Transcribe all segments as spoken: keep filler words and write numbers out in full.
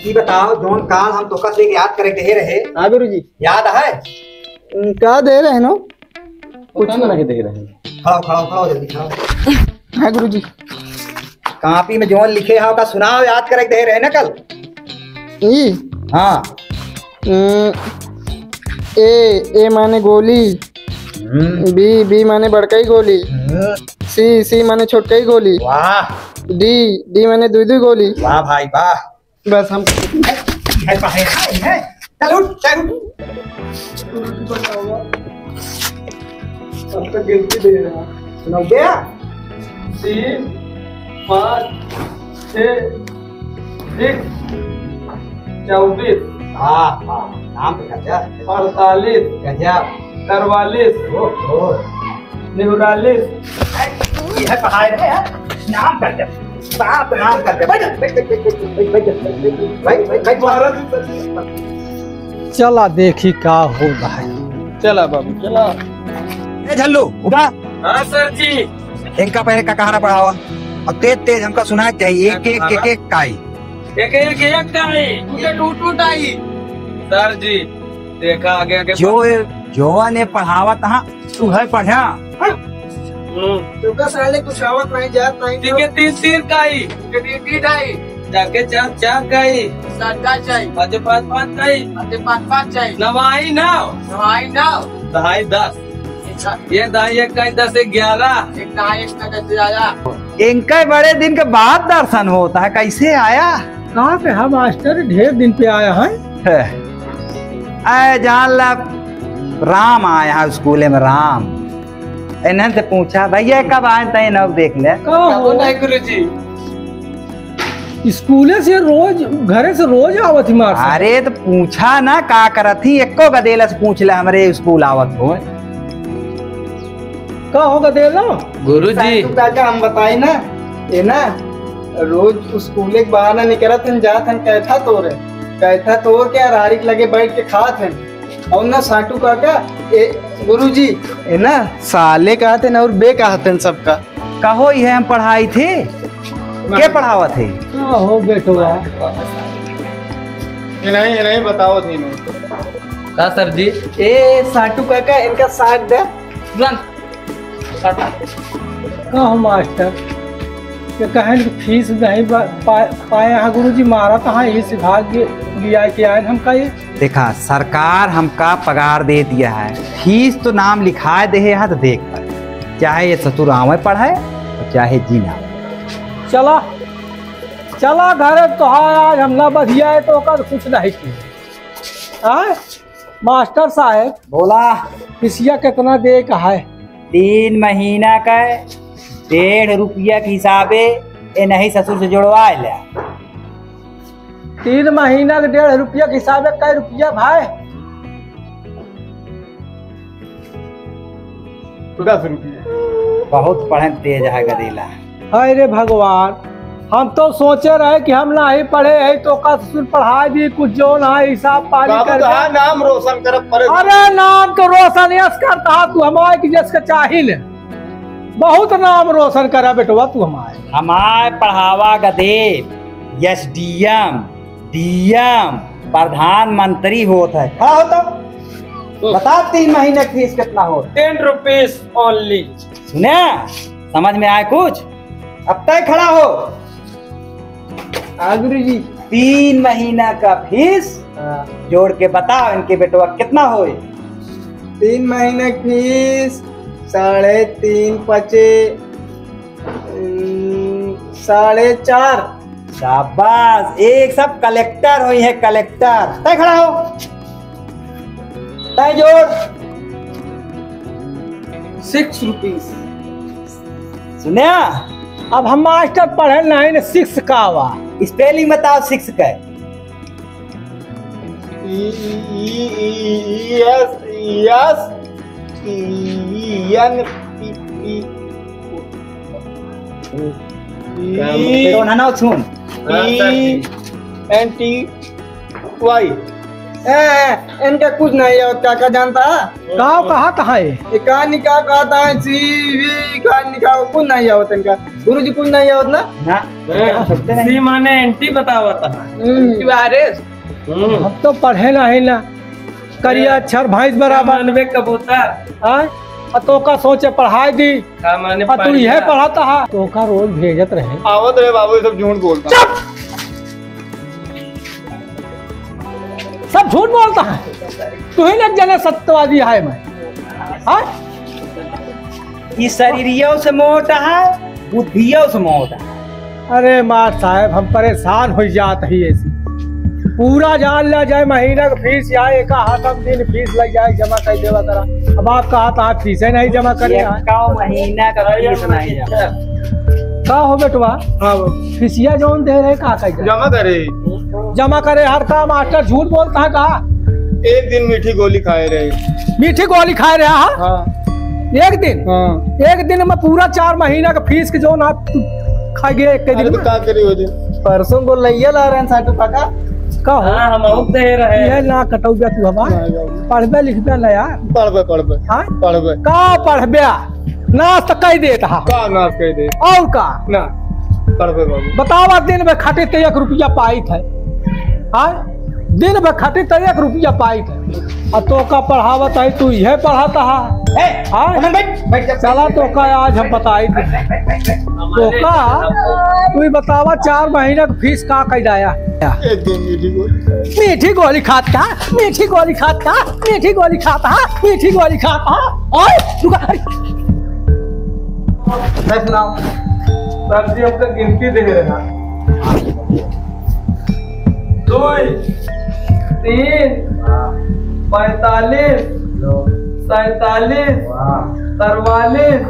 ई बताओ, जौन काल हम तोका से याद करे देहे रहे, हाँ गुरुजी। याद है? हम्म, का देहे रहे नो? कुछ पता नहीं देहे रहे। खड़ा हो, खड़ा हो, खड़ा हो, जल्दी खड़ा हो। हाँ गुरुजी। कापी में जौन लिखे हो का सुनाओ, याद करे देहे रहे ना कल। ई? हाँ। हम्म, ए, ए माने गोली। हम्म। बी, बी माने बड़कई गोली। हम्म। सी, सी माने छोटकई गोली। वाह। डी, डी माने दुई दुई गोली। वाह भाई वाह। बस हम है, है, है, है। चल उठ, चल उठ। अब तक गिनती दे रहा। सुनाओ क्या? तीन, पाँच, छः, बीस, चौबीस। वाह, वाह, नाम तो गजब। अड़तालीस। गजब। तरवालीस। ओहो। निहुरालीस। ये है पढ़ाई रहे हैं। नाम कर दे। बाप नाम कर दे। बैठ, बैठ, बैठ। बैठ, बैठ, बैठ। चला देखी का हो भाई। चला बाबू, चला। ए झल्लू, उठा। हाँ सर जी। इनका पहले का कहाना पढ़ावा। और तेज तेज हमका सुनाए चाहिए। एक, एक, एक, एक काई। एक, एक, एक काई। टूटे टूट टूट आई। सर जी, देखा आगे, आगे। जो, जो ने पढ़ावा तहाँ तू है पढ़ा। हम्म। तुमका साले कुछ आवत नहीं, जात नहीं। ठीक है, तीन तीन काई। ठीक है, तीन तीन आई। जाके चार चार काई। सात का चाई। पाँचे पाँच पाँच काई। पाँचे पाँच पाँच चाई। नवाई नौ। नवाई नौ। दहाई दस। अच्छा। ये दहाई एक काई दस, ग्यारह। एक दहाई एक का दस, ग्यारह। इनका बड़े दिन के बाद दर्शन होता है, कैसे आया? कहाँ पे है मास्टर? ढेर दिन पे आया है। है। आए जान ला, राम आया है स्कूले में, राम। इन्हन से पूछा, "भैया, कब आए?" तय नब देख ले। का हो? नहीं गुरुजी। स्कूले से रोज, घरे से रोज आवत ही मार से। अरे, तो पूछा ना, का करत ही? एको गदेला से पूछ ले, हमरे स्कूल आवत हो। का हो गदेला? गुरुजी। सासू काका, हम बताई ना, ये ना, रोज स्कूले के बहाना निकलत हन, जात हन कैथा तोरे, कैथा तोर के अरारी के लगे बैठ के खात हन। और ना साटू काका, ए, गुरुजी, ए ना, साले कहत हन और बे कहत हन सबका। कहो, ये हम पढ़ाई थे? के पढ़ावत है? का हो बेटवा? ये नहीं, ये नहीं बताओ थी मैं। का सर जी? ए, साटू काका, इनका साट दे। तुरंत। कहो मास्टर, ये कहन कि फीस नहीं बा-, पा-, पाए हैं गुरुजी, मारा तो हाँ, यही से भाग गए, लिया के आए हम का ये। देखा, सरकार हमका पगार दे दिया है, फीस तो नाम लिखाए दे है, तो देख, चाहे ये ससुर आवे पढ़े, चाहे जी ना। चला, चला घरे, तो आज हम ना बधिया है, तो ओकर कुछ नहीं की। हाँ? मास्टर साहेब, बोला। फीसिया कितना दे का है? तीन महीना का डेढ़ रुपया के हिसाबे, ए नहीं ससुर से जोड़वा ले। तीन महीना के डेढ़ रुपया के हिसाबे कै रुपया भाई? दस रुपया। बहुत पढ़े तेज है गदेला। हाय रे भगवान, हम तो सोचे रहे कि हम नाही पढ़े है तो का ससुर पढ़ाई दी कुछ जो ना हिसाब पानी बाबू करके। तहार नाम रोशन करब पड़े। अरे नाम तो रोशन यस करता तू हमारे की जस के चाहिल। बहुत नाम रोशन करा बेटवा तू हमारे। हमारे पढ़ावा गदे एसडीएम, डीएम, प्रधानमंत्री होत है। खड़ा हो तो। बता तीन महीने की फीस कितना हो? Ten rupees only। सुने, समझ में आए कुछ? अब तय खड़ा हो। हाँ गुरुजी। तीन महीना का फीस हाँ। जोड़ के बताओ इनके बेटवा कितना होए? तीन महीने की फीस साढ़े तीन पचे, हम्म, साढ़े चार। शाबाश, एक सब कलेक्टर होई है, कलेक्टर। तय खड़ा हो, तय जोड़। Six rupees। सुन्या? अब हम मास्टर पढ़े नहीं न, सिक्स का हुआ? स्पेलिंग बताओ सिक्स का। E, E, E, E, E, S, E, S, E, N, P, P. ई, ना, ना, सुन। हाँ, sir ji. N, T, Y. ए, इनका कुछ नहीं आवत, काका जानता? गाँव कहाँ कहाँ है? ये का निका कहता है, सी, वी, का निका, कुछ नहीं आवत इनका। गुरुजी कुछ नहीं आवत ना? ना। सी माने एंटी बतावत है। हम्म। Antivirus. हम्म। हम तो पढ़े नहीं ना। करिया अक्षर भैंस बराबर। मानवे कबूतर। हाँ? आ तो का सोचे पढ़ाई दी। का माने आ तू पढ़ यह लिया? पढ़ाता है। तो का रोज भेजत रहे। आवत रहे बाबू, ये सब झूठ बोलता। चुप! सब झूठ बोलता है। तू ही ना जाने सत्यवादी है मैं। हाँ? ई शरीरियो से मोट है, बुद्धियो से मोट है। अरे मार साहब, हम परेशान हो जात ही ऐसी। पूरा जान ला जाए महीना का फीस, या एक हाथ हम दिन फीस लग जाए, जमा कर देवा करा। अब आप कहा था फीसे नहीं जमा करे यार। का महीना का फीस नहीं जमा। का हो बेटवा? हाँ बाबू। फीसिया जौन दे रहे, का कह जमा करे। जमा करे, हर का मास्टर झूठ बोलता है का? एक दिन मीठी गोली खाए रहे। मीठी गोली खाए रहे, हाँ? हाँ। एक दिन? हाँ। एक दिन में पूरा चार महीना का फीस के जौन आप तू खा गए एक अरे दिन तो में? का करी हो दिन? परसों को लइया ला रहे हैं साटू काका। का हो? हाँ, हम आउक दे रहे हैं। यह ना कटौबा तू हमार। हाँ, हाँ। पढ़बे लिखबे ना यार। पढ़बे, पढ़बे। हाँ? पढ़बे। का पढ़बे? नाश तो कह देत हा। का नाश कह दे? और का? ना, पढ़बे बाबू। बतावा, दिन में खटे तो एक रुपया पाइत है। हाँ? दिन में खटे तो एक रुपया पाइत है। आ तो का पढ़ावत है, तू यह पढ़ाता हा। ए, हाँ? अमन बैठ, बैठ जा। चला तो का आज हम बताई दे। तो का, तू ही बतावा, चार महीना का फीस का कह जाया? एक दो मीठी गोली। मीठी गोली खात का? मीठी गोली खात का? मीठी गोली खाता, मीठी गोली खाता। ओए, रुका। मैं सुनाओ। सर जी, हमका गिनती दे रहे हैं। दुई, तीन, पैंतालीस, सैंतालीस, तरवालीस,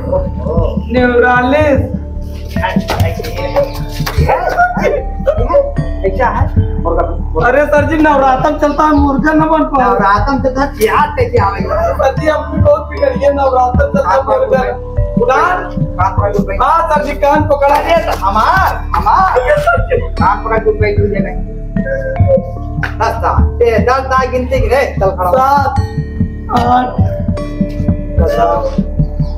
नेवरालीस। कैसा है? मुर्गा, मुर्गा। अरे सर जी, नवरातम चलता है, मुर्गा न बन पाओ। नवरातम चलता है, प्याज कैसे आवेगा? सर जी, हम भी बहुत बिगड़ गए, नवरातम चलता है, कान पकड़ मुर्गा। के कान? कान पकड़ के बैठ। हाँ सर जी, कान पकड़ा। अरे, हमार, हमार। अरे सर जी। कान पकड़ के बैठ, तुझे नहीं। दस दा, ए, दस दा गिनती गिने, चल खड़ा हो। सात, आठ।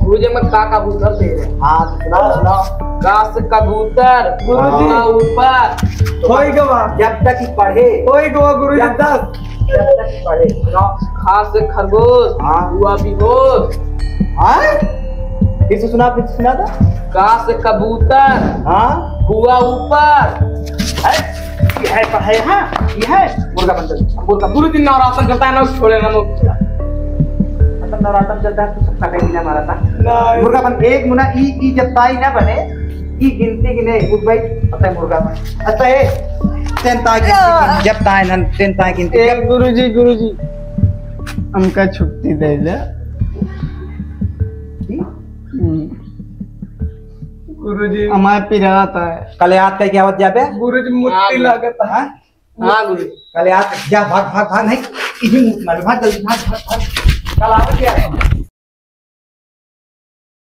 गुरुजी, हमर का कबूतर दे रहे? हाँ, सुनाओ, सुनाओ। का से कबूतर, गुरुजी। का ऊपर। होई गवा। जब तक ही पढ़े। होई गवा, गुरुजी, जब दस। जब तक ही पढ़े, सुनाओ। खा से खरगोश, हाँ। हुआ बेहोश। हाँ? फिर से सुना, फिर से सुना था। का से कबूतर, हाँ। हुआ ऊपर। है? ये है, पर है, हाँ, ये है। मुर्गा बन चल, मुर्गा। गुरुजी, नवरातन चलता है ना, छोड़े ना लोग। मतलब नवरातन चलता है तो सबका कहीं ना मारा था। नहीं। मुर्गा बन, एक मुना ई, ई जब ताई ना बने, ई गिनती गिने, उठ भाई, पता है मुर्गा बन। अच्छा, ए, तेन ताई गिनती गिने, जब ताई ना, तेन ताई गिनती। ए, गुरुजी, गुरुजी, हमका छुट्टी दे दे। हम्म। गुरुजी। हमारे पिरात है। कल याद करके आवत जाबे। गुरुजी, मुट्ठी हाँ। लागत है। हाँ, गुरु। कल याद, जा, भाग, भाग, भाग, नहीं, इही मुँह मारे, भाग, जल्दी, भाग, भाग, भाग। कल आवत क्या है?